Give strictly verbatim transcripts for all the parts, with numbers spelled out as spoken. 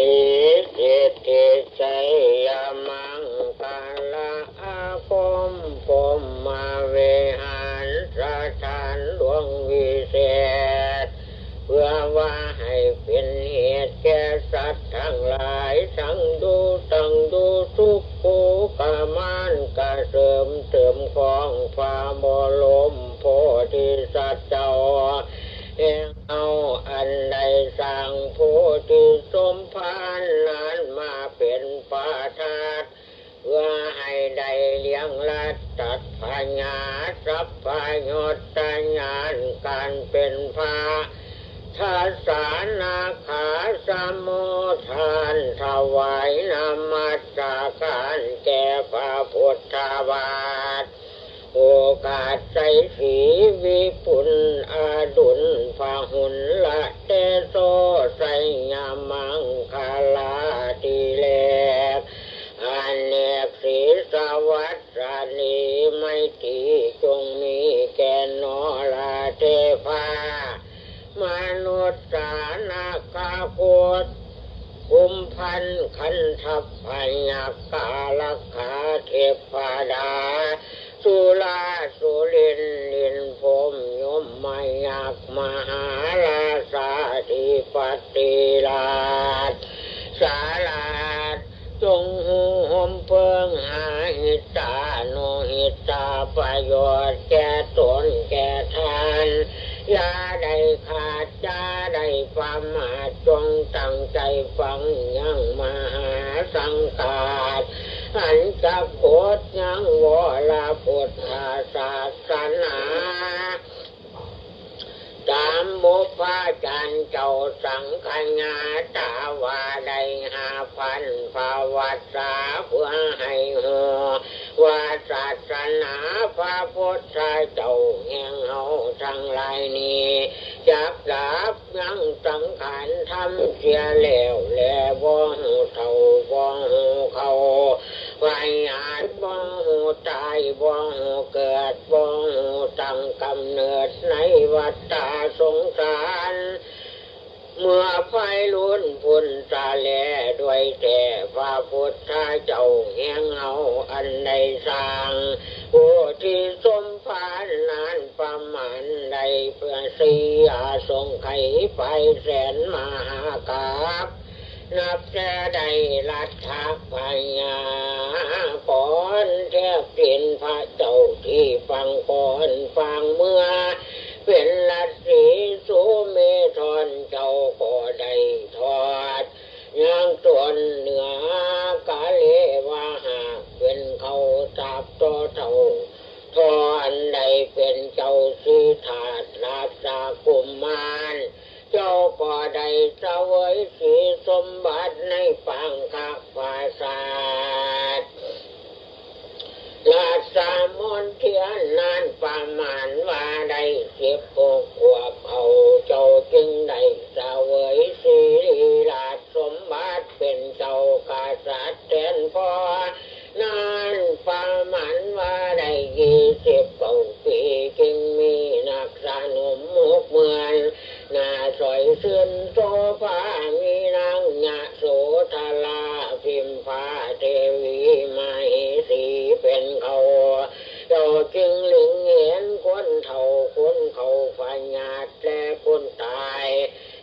สิทธิชัยมังคละอาคมพรหมวิหารสถานหลวงวิเศษ เพื่อว่าให้เป็นเหตุแก่สัตว์ทั้งหลายทั้งดูทั้งดูทุกผู้กมานกระเสริมเติมของพระบรมโพธิสัตว์เจ้าแห่งเอาอันใดสร้างโพธิสมภารนั้นมาเป็นประธาน เพื่อให้ได้เลี้ยงรัตตัดพญาสัพพยศญาณการเป็นพระทัศนาคาสมุทานถวายนมัสการแก่พระพุทธบาท โอกาสใสศรีวิปุลอดุลพหุลละเตโสสยมังคลาธิเลก อเนกศรีสวัสดีไมตรีจงมีแก่นอราเทพา มนุษย์สานาคาโคตกุมพันขันทัพพยักกาลักขาเทพดา สุราสุรินทร์ลินพรหมยมมายักษ์มหาราชาธิปติราชสาราช จงหูหมเพิงหาหิตานุหิตาประโยชน์แก่ตนแก่ท่าน อย่าได้ขาดอย่าได้ประมาทจงตั้งใจฟังยังมหาสังฆาสอันจะโคตยังวรพุทธศาสนา ตามบุพพาจารย์เจ้าสังขยาตาว่าได้ห้าพันพระวัสสาเพื่อให้หัวว่าศาสนาพระพุทธเจ้าแห่งเฮาทั้งหลายนี้จักดับยังสังขารธรรมเสียแล้วแลบ่หูเฒ่าบ่หูเขา พยาธิบ่หูตายบ่หูเกิดบ่หูตั้งกำเนิดในวัฏฏะสงสาร เมื่อไพลุนพุนตาแลด้วยแต่พระพุทธเจ้าแห่งเฮาอันได้สร้างโพธิสมภารนานประมาณใดเพื่อเสียสงไขยไปแสนมหากาพย์ นับแต่ได้รัฐพยากรแทบเป็นพระเจ้าที่ปางก่อนปางเมื่อ เป็นรัตสีสุเมธรเจ้าก็ได้ทอดยังตนเหนือกาเลวาหากเป็นเขาจับต่อเท่าทอนได้เป็นเจ้าสิทธัตถราชกุมาร เจ้าก็ได้เสวยสีสมบัติในปังคปราสาท ราชมนเทียนนั้นประมาณว่าได้สิบหกขวบเขาเจ้าจึงได้เสวยสิริราชสมบัติเป็นเจ้ากษัตริย์แทนพ่อ นั้นประมาณว่าได้ยี่สิบเก้าปีจึงมีนักสนุมมุกเหมือน นาสอยซื่นโสภามีนางยะโสธราพิมพาเทวีมเหสีเป็นเขา เจ้าจึงเล็งเห็นคนเฒ่าคนเขาพยาธิและคนตาย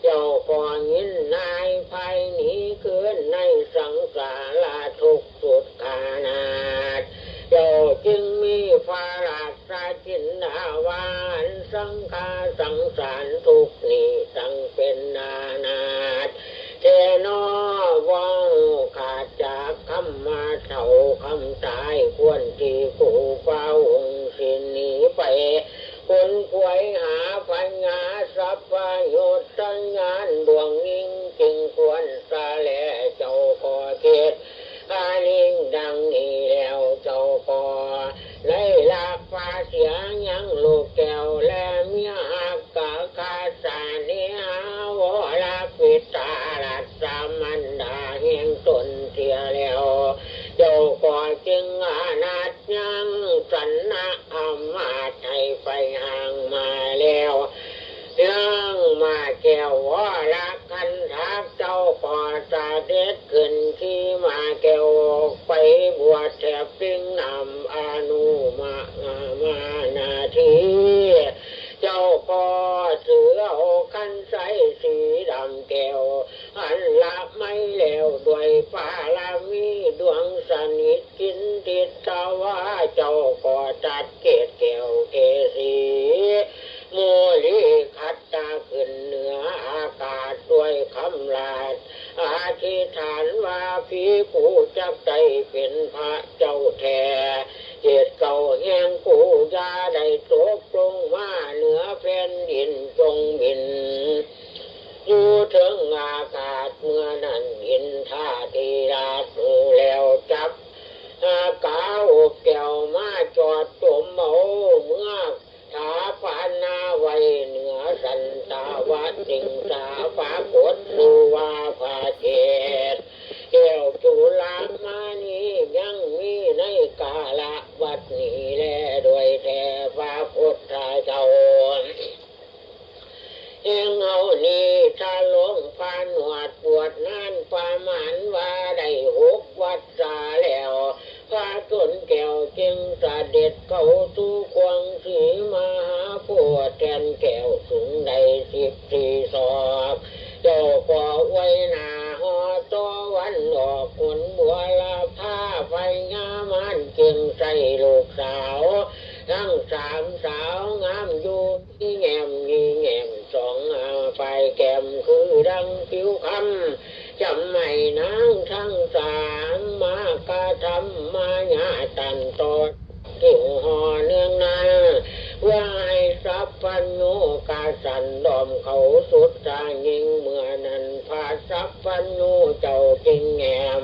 เจ้าก็ยินนายภัยหนีคืนในสังสารทุกข์สุดขนาด เจ้าจึงมีพระราช พระจินดาวานสังฆาสังสารทุกข์นี้สังเป็นนานาดเทนอว่าขาดจากคำมาเท่าคำตายควรที่ผู้พระองค์สิหนีไปคนขวยหาพญาสัพพยุตยานดวงยิ่งจึงควรสะแลเจ้าก็เทศ อานิงดังนี้แล้วเจ้าก็ได้ลักพาเสียยังลูกแก้วและเมียหักกะคาสานิหาวรปิตารัตมันดาแห่งตนเสียแล้ว เจ้าก็จึงอานัดยังสันนะอามาตย์ให้ไปห่างมาแล้ว ยังมาแก้ววรคัน แก้วอันละไม่แล้วด้วยปารามีดวงสนิทกินติดตาวาเจ้าก็ตัดเกศแก้วเกสี โมลิขัตตาขึ้นเหนืออากาศด้วยคำราชอธิษฐานว่า ผีกูจักได้เป็นพระเจ้าแท้ เหตุเก่าแห่งกูอย่าได้ตกลงมาเหนือแผ่นดิน จงบินอยู่เทิงอากาศ เมื่อนั้นอินทาธิราชรู้แล้วจัก หากาอบแก้วมาจอดจมเอาเมือ ถาปานาไว้เหนือสันตาวะสิงสาปรากฏชื่อว่าพระเจดแก้วจุลามณียังมีในกาละวัดนี้แล โดยแท้พระพุทธเจ้า แห่งเฮานี้ถ้าลงพระหนวดบวชนานประมาณว่าได้หกวัตสาแล้ว พระจนแก้วจึงเสด็จเข้าสู่ขวงศรีมหาโพธิ์แทนแก้วสูงได้สิบสี่ศอก เจ้าก็อวยหน้าห่อตะวันออกหนบัวละพา พญามารจึงใส่ลูกสาว ทั้งสามสาวงามอยู่ มีแง้มมีแง้มสองหาปลายแก้มคือดังผิวคำ จำไม่นางทั้งสามมากระทำมายาตันต่อ กิ่งหอเนืองนั้น ว่าให้สัพพัญญูกะสันดอมเขาสุดตายิง เมื่อนั้นพระสัพพัญญูเจ้าจึงแง้ม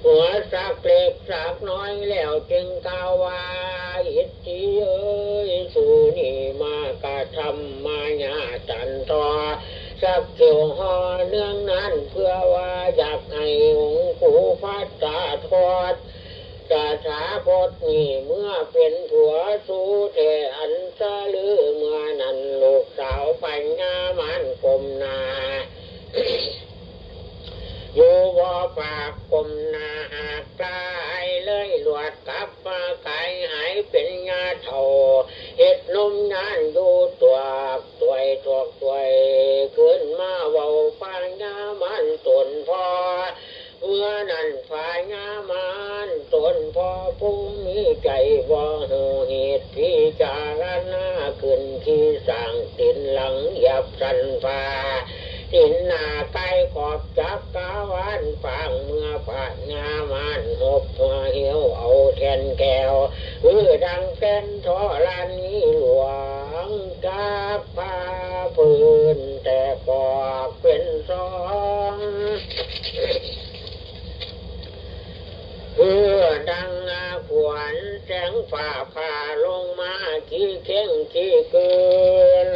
หัวสักเล็กสักน้อยแล้วจึงกล่าวว่า อิทธิเอ้ย สูนี่มากระทำมายาตันต่อ สักเขียวหอเนืองนั้น เพื่อว่าอยากให้องค์ปู่พัตตาทอด ตถาคตนี่เมื่อเป็นผัวสูแท้อันสะลือ เมื่อนั้นลูกสาวพญามารก้มหน้า อยู่บ่ปากก้มหน้าหากตายเลย ลวดกลับมาไกลหายเป็นญาเฒ่า เฮ็ดนมนานอยู่ตวกตวยตวกตวย ขึ้นมาเว้าพญามารตนพ่อ เมื่อนั้นพญามารตนพ่อผู้มีใจบ่ฮู้เหตุพิจารณาขึ้นที่สร้าง ตินหลังเหยียบสันฟ้า ตินหน้าไกลขอบจักกรวาลปาง เมื่อพญามารหบหัวเหี่ยวเอาแทนแก้ว คือดังแฟนธรณีหลวง จักพาพื้นแต่กอกเป็นสอง คือดังขวัญแสงฟ้าผ่าลงมา ขี้เข่งขี้เกิน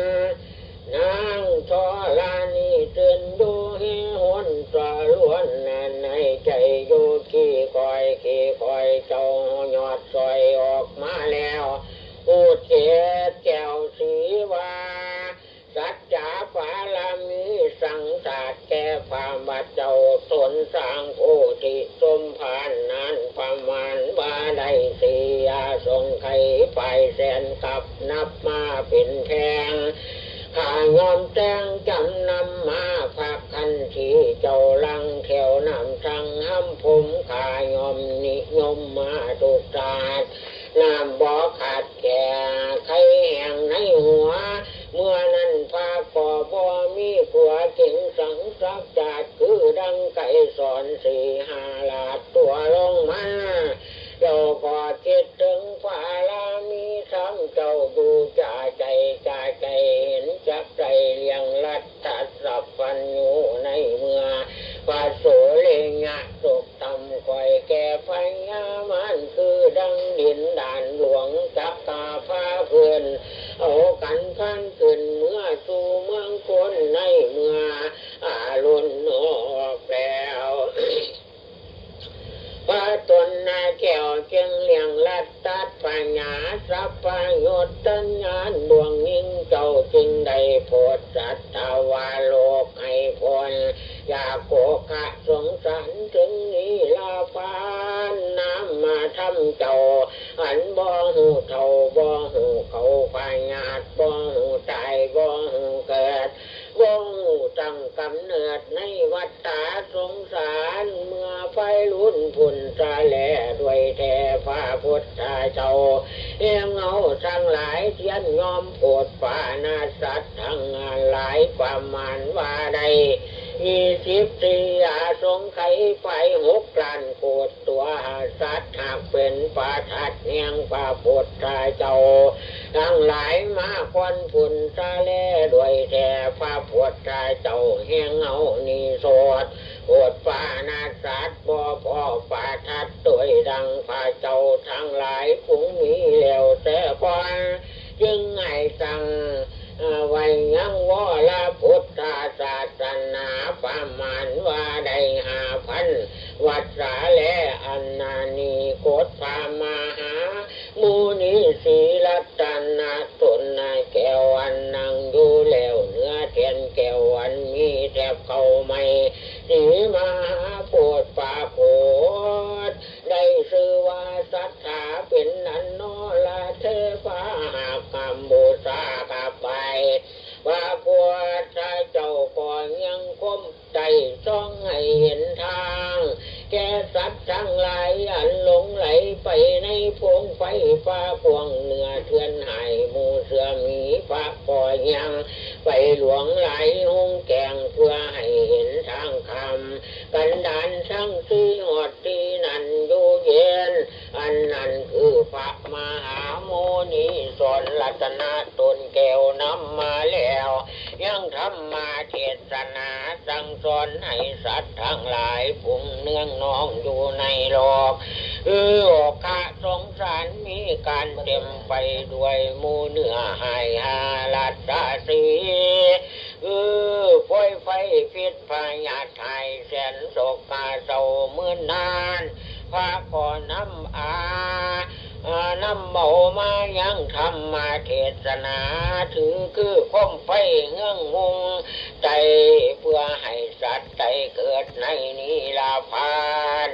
นางธรณีตื่นดูหิหนสะลวน ในใจอยู่ขี้คอยขี้คอย เจ้ายอดซอยออกมาแล้ว อุเทศแก้วสีว่า สัจจาปารมีสังสาดแก่พระบาทเจ้า ตนสร้างโพธิสมภารนานประมาณว่าได้สี่อาสงไขย ปลายแสนกับนับมาเป็นแพง ข้ายอมแต่งจำนำมา พระคันธีเจ้าลังแถวน้ำทั้งห้ำผม ข้ายอมนิยมมาทุกชาติ น้ำบ่ขาดแก่ไขแห้งในหัว เมื่อนั้นพระก็บ่มีผัว จึงสังสักจาดคือดังไก่สอนสีหาลาดตัวลงมา เจ้าก็คิดถึงพระรามีธรรม เจ้าดูจ่าใจจ่าใจ เห็นจักใจเลี้ยงรัตตัสสัพพัญญู ในเมื่อพระโสเลงะสุข ต่ำค่อยแก่พญามาร คือดังดินด่านหลวงจักกาพาเพื่อน เอากันพันขึ้นเมือสู่เมืองคน ในเมื่ออารุณออกแล้ว พระตนนาแก้วจึงเลี้ยงรัตตัสพญาสัพพยุตตญาณดวงยิ่ง เจ้าจึงได้โพดสัตวาโลกให้พ้น อย่าโกขะสงสารถึงนี้ลาพานนามมาทำเจ้า อันบ่หูเฒ่าบ่หูเขาพญาติบ่หูตายบ่หูเกิด บ่หูตั้งกับ กำเนิดในวัฏฏะสงสาร เมื่อไฟลุนพุนจะแลด้วยแท้พระพุทธเจ้า แห่งเฮาทั้งหลายเทียนยอมโผดปานาสัตว์ทั้งหลายประมาณว่าได้ ยี่สิบสี่อาสงไขยไปหกล้านโกดตัวสัตว์หากเป็นประทัดแห่งพระพุทธเจ้า ทั้งหลายมาก่อนพุนจะแลด้วยแท้พระพุทธเจ้าแห่งเฮานี้โสด โอดปานาสัตว์บ่พอประทัดโดยดังพระเจ้าทั้งหลายคงมีแล้วแต่ก่อน จึงให้ตั้งไว้ยังวรพุทธศาสนาประมาณว่าได้ห้าพันวัสสาแลอันนานี้โกฏพระมหา มุนีสีรัตนตนแก้วอันนั่งอยู่แล้วเหนือแท่นแก้วอันมีแถบเขาไม้สีมหาโพธิ์ปรากฏ ได้ชื่อว่าสัทธาเป็นอันนอละเทพาหากกัมบูชากับไป พระพุทธเจ้าก็ยังคม ได้ส่องให้เห็นทาง แก่สัตว์ทั้งหลายอันหลงไหลไปในพงไฟฟ้าพวงเหนือเทือนหายหมู่เสือหมีพระก็ยังไปหลวงไหลหงแกงเพื่อให้เห็นทางคำกันดานทั้งสี่หอดที่นั่นอยู่เย็น อันนั้นคือพระมหาโมนีสอนรัตนตนแก้วนำมาแล้ว ยังธรรมาเทศนาสั่งสอนให้สัตว์ทั้งหลายพุงเนืองนองอยู่ในโลก คือโอคะสงสารมีการเต็มไปด้วยหมู่เนื้อหายหารัตสี คือปล่อยไฟพิษพยาธิหายแสนโศกาเศร้าเมื่อนาน พระก็นำอา นำเบามายังธรรมาเทศนา ถือคือคมไฟเฮืองหุงใจ เพื่อให้สัตว์ได้เกิดในนิรพาน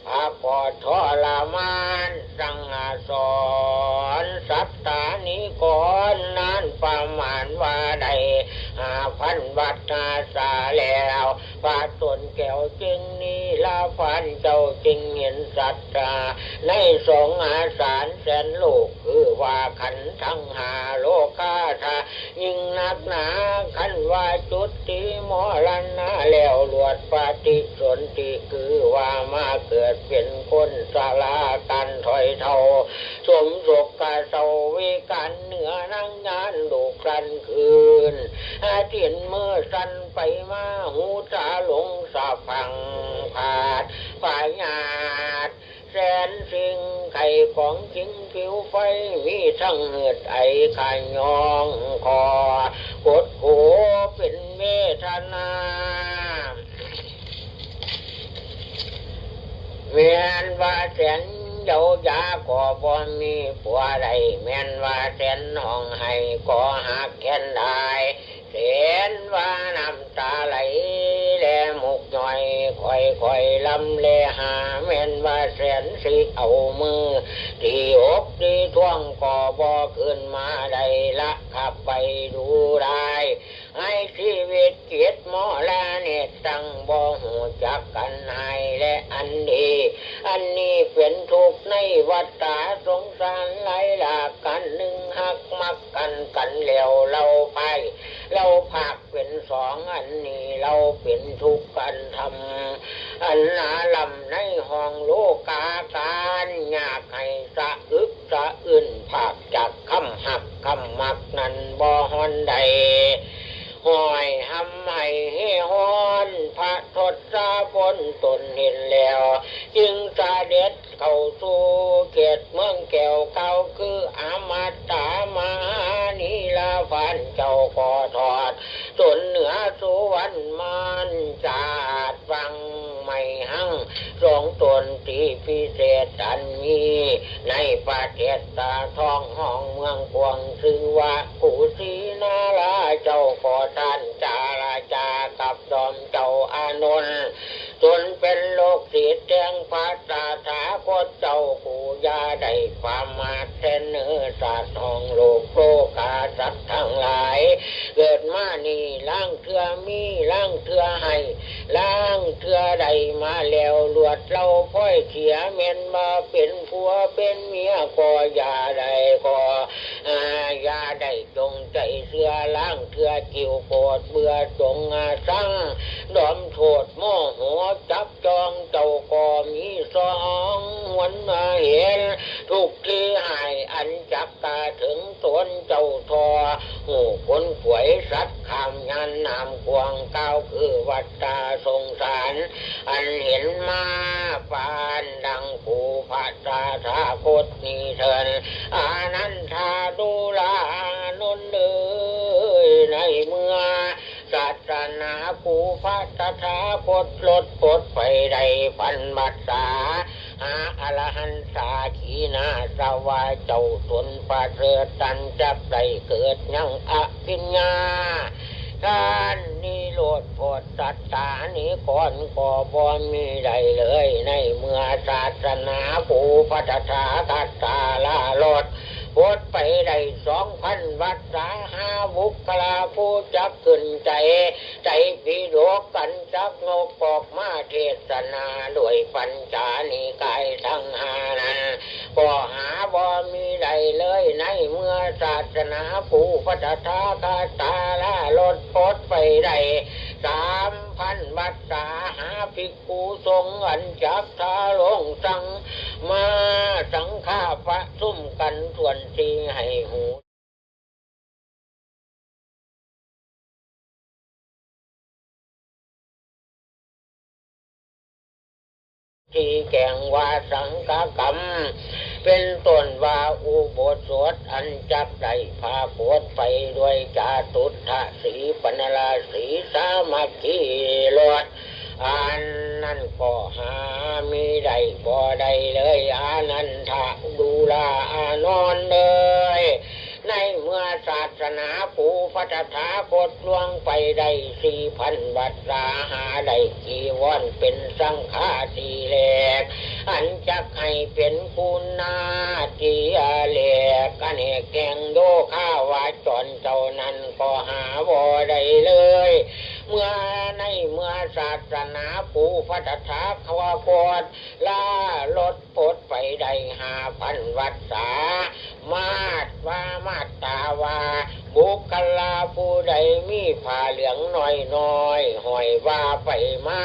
พระก็ทรมานสั่งสอนสัตตานิกรนานประมาณว่าได้ห้าพันวัตตาสาแล้ว พระตนแก้วจึงนิรพานเจ้าจึงเห็นสัตตา ในสองอาสารแสนโลก คือว่าขันธ์ทั้งห้าโลกาธายิ่งนักหนา ขันว่าจุติมรณะแล้วลวดปฏิสนธิ คือว่ามาเกิดเป็นคนสลาการถอยเท่า สมศกกะเศร้าวิการเหนือนังยานลูกรันคืน อาทินเมื่อสันไปมาหูตาหลงสะพังผาดพยาด แสนสิ่งไข่ของจริงผิวไฟ มีทั้งหืดไอขายองคอกดโขเป็นเวทนา แม่นว่าแสนเยาวยาก็บ่มีผัวใด แม่นว่าแสนห้องไห้ก็หักแค้นได้ แสนว่าน้ำตาไหล และมุกย่อยค่อยๆลำแลหา แม่นว่าแสนสิเอามือตีอกตีท้องก็บ่ขึ้นมาได้ละขับไปดูได้ ให้ชีวิตจิตมรณะตั้งบ่หูจักกันให้และอันดี อันนี้เป็นทุกข์ในวัฏฏะสงสารหลายหลากกัน หนึ่งหักมักกันกันแล้วเราไพ่เราผักเป็นสอง อันนี้เราเป็นทุกข์กันทำอันหนาลำในห้องโลกาการ อยากให้สะอึกสะอื้นผากจากคำหักคำมักนั้นบ่ฮอนใด ห้อยหำให้เฮฮอน พระทศพลตนเห็นแล้ว จึงเสด็จเข้าสู่เขตเมืองแก้วเก่า คืออมตะมหานิรพานเจ้าก็ทอดตนเหนือสุวรรณมานจาดฟังไม่หัง ทรงตนที่พิเศษอันมีในประเทศตาทองห้องเมืองกวางชื่อว่ากุสินารา เจ้าก็ท่านจาราจากับจอมเจ้าอานนท์ จนเป็นโลกสิทธิ์แห่งพระตถาคตเจ้าผู้ยาได้ความมาแทนเนื้อสัตว์ห้องโลกโลกาสัตว์ทั้งหลาย เกิดมานี่ลางเทื่อมีลางเทื่อให้ ลางเทื่อได้มาแล้วลวดเลาพ่อยเสีย แม่นมาเป็นผัวเป็นเมียก็อย่าได้ก็ อ่า อย่าได้จงใจเชื่อ ลางเทื่อกิ่วโกรธเบื่อจงอาสัง ดอมโทษโมโห จับจองเจ้าก็มีสองหนมาเห็น ทุกข์ที่หายอันจักกาถึงตนเจ้าทอ หูคนขวยสัตว์ข้ามยานน้ำกว้าง ก้าวคือวัฏฏาสงสาร อันเห็นมาปานดังกูพระตถาคตนี้เถิน อานันทาดูราอานนท์เอ่ย ในเมื่อศาสนากูพระตถาคตลดปลดไปได้พันวัตสา หาอรหันตาขีณาสวาเจ้าตนประเสริฐตันจักได้เกิดยังอภิญญา ท่านนิโรธโพธิสัตตานิกรก็บ่มีได้เลย ในเมื่อศาสนากูพระตถาคตาลาลดปลดไปได้สองพันวัตสา หาบุคคลาผู้จักขึ้นใจ ใจปีโดกกันจักนกออกมาเทศนาโดยปัญจานิกายทั้งห้านั้น ก็หาบ่มีได้เลย ในเมื่อศาสนากูพระตถาคตาลาลดปลดไปได้สามพันวัตสา หาภิกขุสงฆ์อันจักทาลงสังมาสังฆาประชุมกันส่วนที่ให้หู ที่แก่งว่าสังฆกรรม เป็นต้นว่าอุโบสถอันจักได้ผาโผดไปด้วยจาตุทะสีปนราสีสามัคคีรส อันนั้นก็หามีได้บ่ได้เลย อานันทะดูราอานนท์เอ่ย ในเมื่อศาสนากูพระตถาคตล่วงไปได้สี่พันวัตสา หาได้จีวรเป็นสังฆาทิเรก อันจักให้เป็นคุณาทิเรก อเนกแห่งโยคาวาจรเจ้านั้นก็หาบ่ได้เลย เมื่อในเมื่อศาสนากูพระตถาคตลาลดปลดไปได้ห้าพันวัตสา มาดว่ามาดตาว่า บุคคลาผู้ใดมีผ้าเหลืองน้อยๆ ห้อยว่าไปมา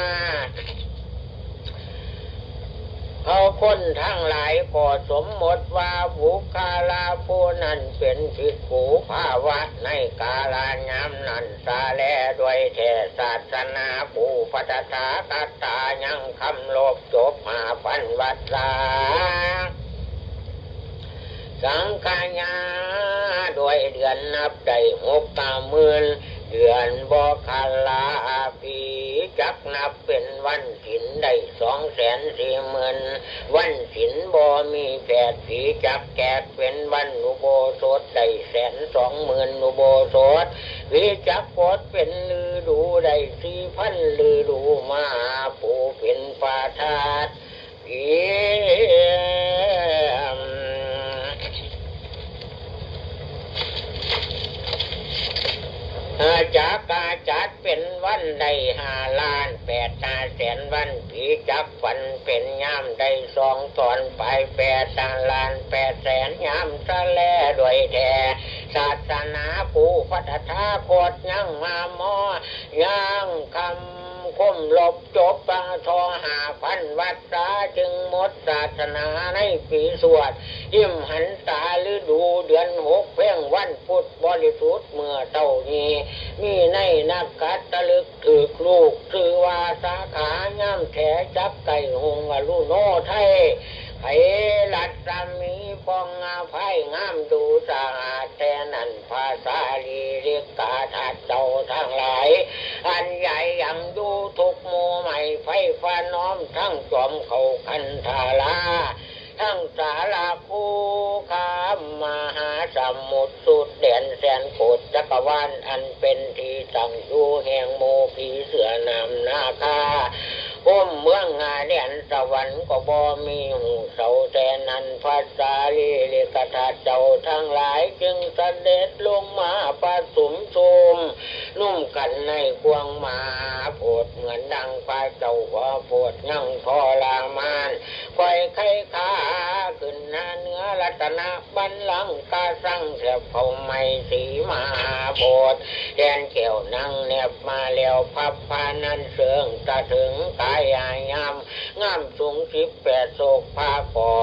เขาคนทั้งหลายก็สมมติว่าบุคคลาผู้นั้นเป็นภิกขุภาวะในกาลยามนั้นสาแล ด้วยแท้ศาสนากูพระตถาคตายังคำลบจบห้าพันวัตสา สังขยาด้วยเดือนนับได้หกเก้าหมื่น เดือนบ่คาลาปีจักนับเป็นวันศีลได้สองแสนสี่หมื่น วันศีลบ่มีแปดปีจักแจกเป็นวันอุโบสถได้แสนสองหมื่นอุโบสถ ปีจักกดเป็นฤดูได้สี่พันฤดู มาผู้เป็นประธาน เอ จักกาจัดเป็นวันได้ห้าล้านแปดห้าแสนวัน ปีจักฝันเป็นยามได้สองตอนปลายแปดล้านแปดแสนยามสะแล ด้วยแท้ศาสนากูพระตถาคตยังมามอยังคำคมลบ จบปะทอห้าพันวัตสา จึงหมดศาสนาในปีสวดหิมหันตาฤดูเดือนหกเพ็งวันพุธบริสุทธิ์เมื่อเต้านี้ มีในนักขัตฤกษ์ถืกลูก ชื่อว่าสาขายามแถจักไก่หงอรุโนไทย ไผรัศมีพองอาภัยงามดูสะอาดแท้นั้น พระสารีริกาธาตุเจ้าทั้งหลาย อันใหญ่ยังอยู่ทุกหมู่ไม้ไฟฟ้าน้อมทั้งจอมเขาคันธารา ทั้งสาราคูคามหาสมุทรสุดแดนแสนโกฏจักรวาล อันเป็นที่ตั้งอยู่แห่งหมู่ผีเสือนำนาคา ก้มมือ ทั้งห้าแดนสวรรค์ก็บ่มีหูเสา แต่นั้นพระสารีริกธาตุเจ้าทั้งหลายจึงเสด็จลงมาประชุมชุมนุมกันในกว้างมหาโพธิ์ เหมือนดังพระเจ้าขอโพธิ์ยังทรมาน คอยไข้ขาขึ้นหน้าเหนือรัตนบัลลังก์ กาสังแถบเขาไม้สีมหาโพธิ์ แดนแก้วนางแนบมาแล้ว พับพานั้นเชิงตะถึงกายายาม งามสูงสิบแปดโศกพาก่อ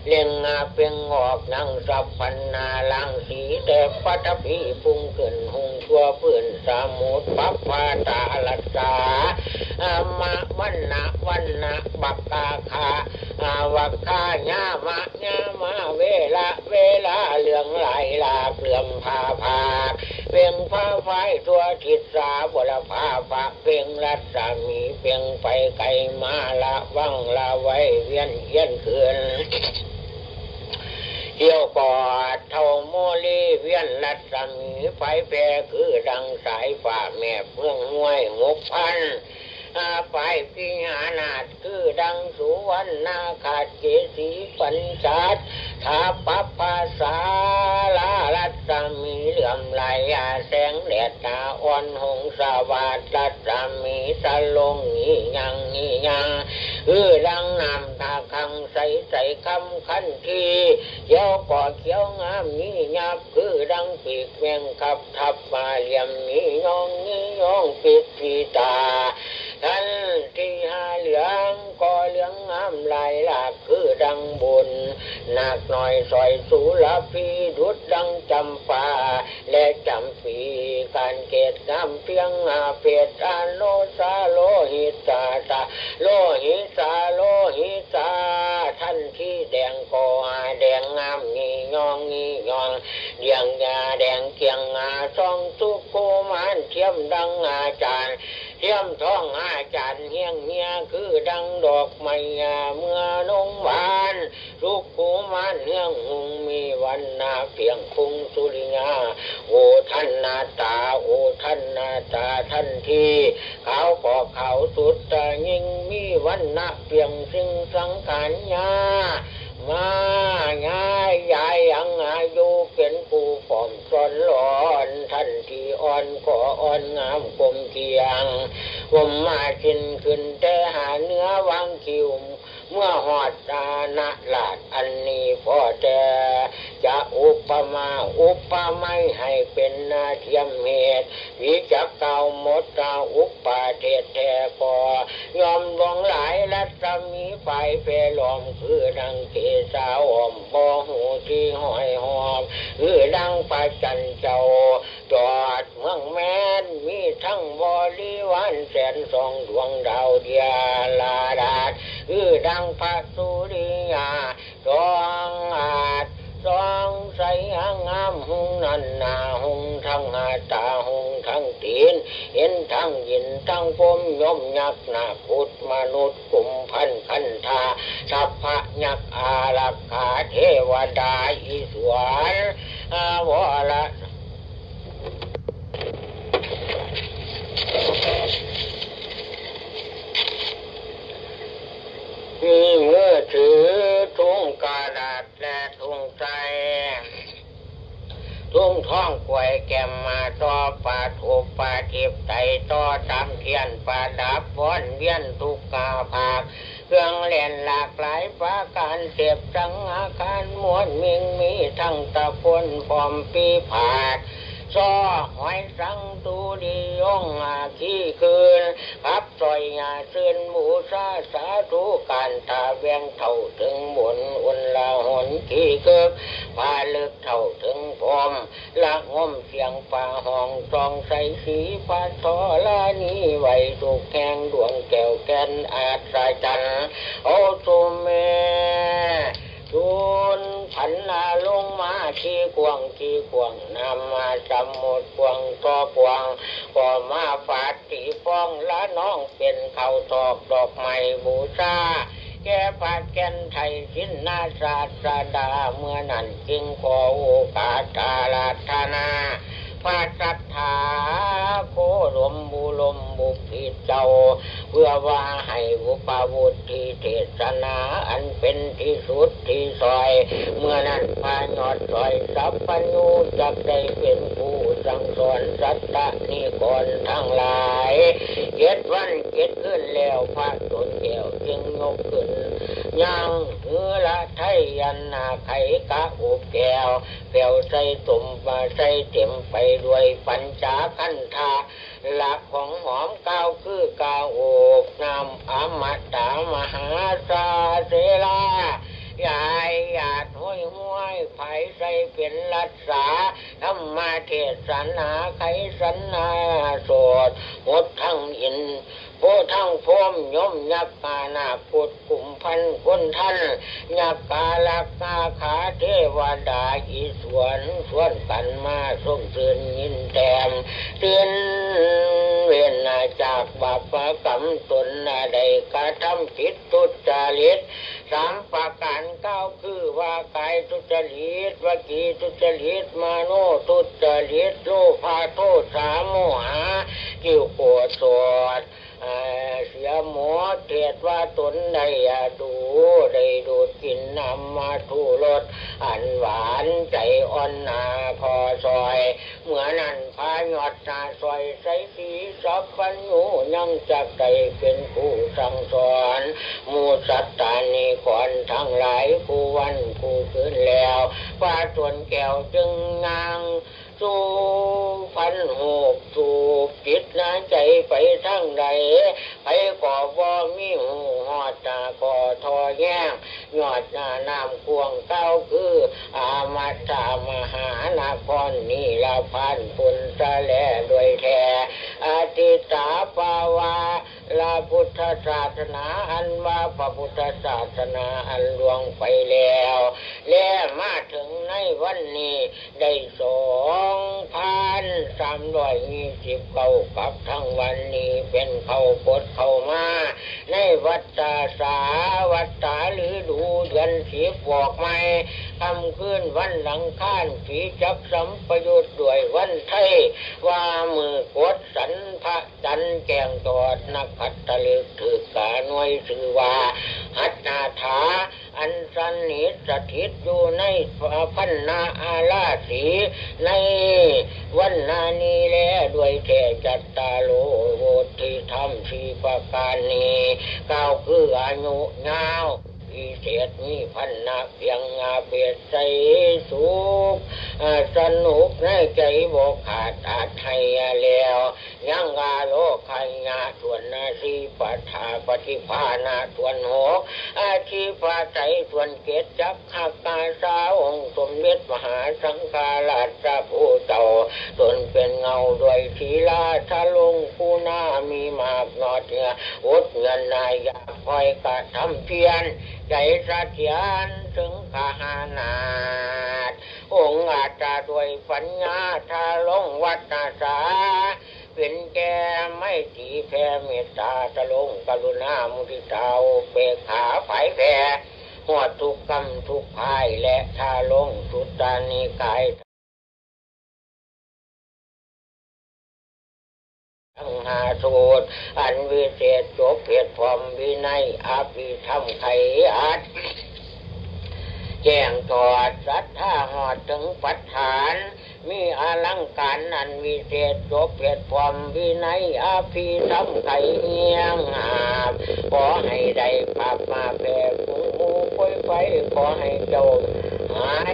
เล็งงาเปล่งออกนางสัพพันนารังสี แต่ปฐพีพุ่งขึ้นหุงทั่วพื้นสมุทร ปัพพาตารัสสา อามะวันนะวันนะบักกาคา อาวักขายามะยามาเวละเวลา เหลืองไหลหลากเหลื่อมผ่าผาก เปล่งฟ้าฟ้ายทั่วทิศสาบลภาพะ เปล่งรัศมีเปล่งไปไกลมา ละวังละไว้เวียนเยียนคืน เที่ยวกอดเท่าโมลี เวียนรัศมีไฟแผ่คือดังสายฟ้าแมบเมืองห้วยหกพัน อาปายพิหานาถคือดังสุวรรณาคาเจสีปัญจัตถาปัปปาสาลารัศมีเหลื่อมไหลอาแสงแดดตาอ่อนหงสวัสดรัศมีสลงนี้ยังนี้ยัง คือดังน้ำตาคังใสใสคำคันที เขียวก็เขียวงามมียับ คือดังปีกแมงขับทับมาเหลี่ยมมียองมียองปิดทีตา ทันทีหาเหลืองก็เหลืองงามลายหลาก คือดังบุญหนักหน่อยสอยสุรพีดุดดังจำปา และจำปี การเกตงามเพียงอาเพศอโนสาโลหิตาตา โลหิสาโลหิตา ทันทีแดงก็หาแดงงามงี่ยองงี่ยอง เดียงยาแดงเกียงหาซองสุกุมารเทียมดังอาจารย์ เทียมท้องอาจารย์เฮียงเฮียคือดังดอกไม้ยาเมื่อนงหวาน สุกุมารเฮืองหุงมีวันนาเพียงคุงสุริยา โอทันนาตา โอทันนาตาทันที ขาวก็ขาวสุดตายิ่งมีวันนะเพียงสิ่งสังขารยา มายายยายยังอายุเป็นผู้ป้อมซ้อนหลอน ทันทีอ่อนก็อ่อนงามกลมเกียง ผมมาชินขึ้นแต่หาเนื้อวางคิว เมื่อหอดอาณาราชอันนี้พอแต่ จะอุปมาอุปไมยให้เป็นนาเทียมเหตุ วิจักกล่าวหมดกล่าวอุปาเทศแท้ก็ ยอมหลวงหลายรัศมีไฟแผ่ล้อม คือดังเกศาอ้อมบ่หูที่ห้อยหอบ คือดังพระจันทร์เจ้า จอดเมืองแมนมีทั้งบริวารแสนสองดวงดาวเดียลาดาด คือดังพระสุริยา สองอาจสองใสงามหุงนันนาหุงทั้งหาตาหุงทั้งตีน เห็นทั้งยินทั้งพรหมยมยักษ์นาคพุทธมนุษย์กุมพันธ์คันธา สัพพะยักษ์อารักขาเทวดาอีสวน อาวร มีมือถือถุงกระดาษและถุงใส่ ถุงทองกล้วยแก้มมาต่อปาดหูปาดทิพย์ไตต่อตามเทียนประดับฟ้อนเวียนทุกกาภาค เครื่องเล่นหลากหลายประการเสพสังอาคารมวลมิงมีทั้งตะพนพร้อมปีผาด ซอหอยสังตูดียงอาขี้คืน พับซอยยาซื่นบูชาสาธุการตาแวงเท่าถึงบนอุนละหนขี้เคิกผาลึกเท่าถึงพรหม ละงมเสียงป่าห้องส่องใสสีพระธรณีไว้ทุกแห่งดวงแก้วแก่นอัศจรรย์ โอสุเม ศูนย์พันนาลงมาขี้กวางขี้กวางนำมาสมุดกวางต่อกวาง ก็มาฟาดตีฟองละน้องเป็นเขาวตอกดอกไม้บูชา แก่พระแก่นไทยสิ้นนาศาสดา เมื่อนั้นจึงขอโอกาสอาราธนา พระสัทธาโคดมบุลมบุพิตรเจ้า เพื่อว่าให้อุปาวุธที่เทศนาอันเป็นที่สุดที่ซอย เมื่อนั้นพระยอดซอยสัพพัญญูจักได้เป็นผู้สั่งสอนสัตตนิกรทั้งหลาย เจ็ดวันเจ็ดคืนแล้วพระสนแก้วจึงยกขึ้น ย่างหือละไทยยันนาไขกะอุบแก้ว แปวใส่ตุ่มมาใส่เต็มไปด้วยปัญจาคันธา หลักของหอมกล่าวคือกล่าวโอบน้ำอมตะมหาสาเสลา ยายหยาดห้อยห้วยไผใส่เป็นรักษา ธรรมเทศนาไขสันนาโสดหมดทั้งอิน โพทั้งพรหมยมยักษ์กานาคพุทธกลุ่มพันคนท่าน ยักษ์กาลักนาคาเทวดาอีสวนชวนกันมาส้มชื่นยินแต้ม ตื่นเวนจากบาปกรรมตนได้กระทำผิดทุจริตสามประการกล่าวคือว่ากายทุจริตวจีทุจริตมโนทุจริตโลภะโทสะโมหะ กิวโกรธโสด เอ่อเสียหมด เหตุว่าตนได้ดู ได้ดูดกินน้ำมาทุรสอันหวานใจอ่อนนาพอซอย เมื่อนั้นพระยอดนาซอยใสสีสัพพัญญูยังจักได้เป็นผู้สั่งสอนหมู่สัตตานิกรทั้งหลายผู้วันผู้คืนแล้ว พระสนแก้วจึงย่าง สู่พันหกสูบจิตนาใจไปทางใด ไผก็บ่มีหูหอดตาก็ทอแย้ง ยอดหน้าน้ำกวางเก้าคือ อามาตามหานครนี่ละพันปุนสะแลด้วยแท้ อธิตาปาวา ละพุทธศาสนาอันว่าพระพุทธศาสนาอันล่วงไปแล้ว และมาถึงในวันนี้ได้สองพันสามร้อยยี่สิบเก้ากับทั้งวันนี้เป็นเขาปดเข้ามา ในวัตตาสาวัตตาฤดูเดือนสิบบอกใหม่ค่ำคืนวันอังคารผีจักสัมปยุตด้วยวันไทย ว่ามือกดสันพระ จันทร์แจ้งตอดนักขัตฤกษ์ถือกาหน่วยชื่อว่าหัตถาถา อันสนิทสถิตอยู่ในพันนาอาราศี ในวันนานี้แลด้วยแท้จัตตาโลโวทธิธรรมสี่ประการนี้กล่าวคืออายุยาว วิเศษมีพันนะเพียงอาเปตใสสุข อ่าสนุกในใจบ่ขาดอาจให้แล้ว ยังอาโลคายะส่วนนาสีปัฏฐาปฏิภาณะส่วนหก อาชีพาไตรส่วนเจ็ดจักขักกาสาองค์สมเด็จมหาสังฆราชผู้เจ้า ตนเป็นเงาด้วยศีลาทะลงคุณามีมากนอดเหนืออดเงินนายอยากคอยกระทำเพียร ใจเสถียรถึงขหานาถองค์อาจจะด้วยปัญญาทาลงวัตตาสา เป็นแก่ไม่ตรีแผ่เมตตาทะลงกรุณามุทิตาอุเบกขาผายแผ่หอดทุกกรรมทุกภายและทาลงสุตตานิกาย ทั้งห้าสูตร อันวิเศษจบเหตุพร้อมวินัยอภิธรรมไขอัด แจ้งตอดศรัทธาหอดถึงปัฏฐาน มีอลังการอันวิเศษจบเหตุพร้อมวินัยอภิธรรมไขเฮียงหาบ ขอให้ได้ภาพมาแผ่กรุงหมู่คอยไป ขอให้เจ้าหาย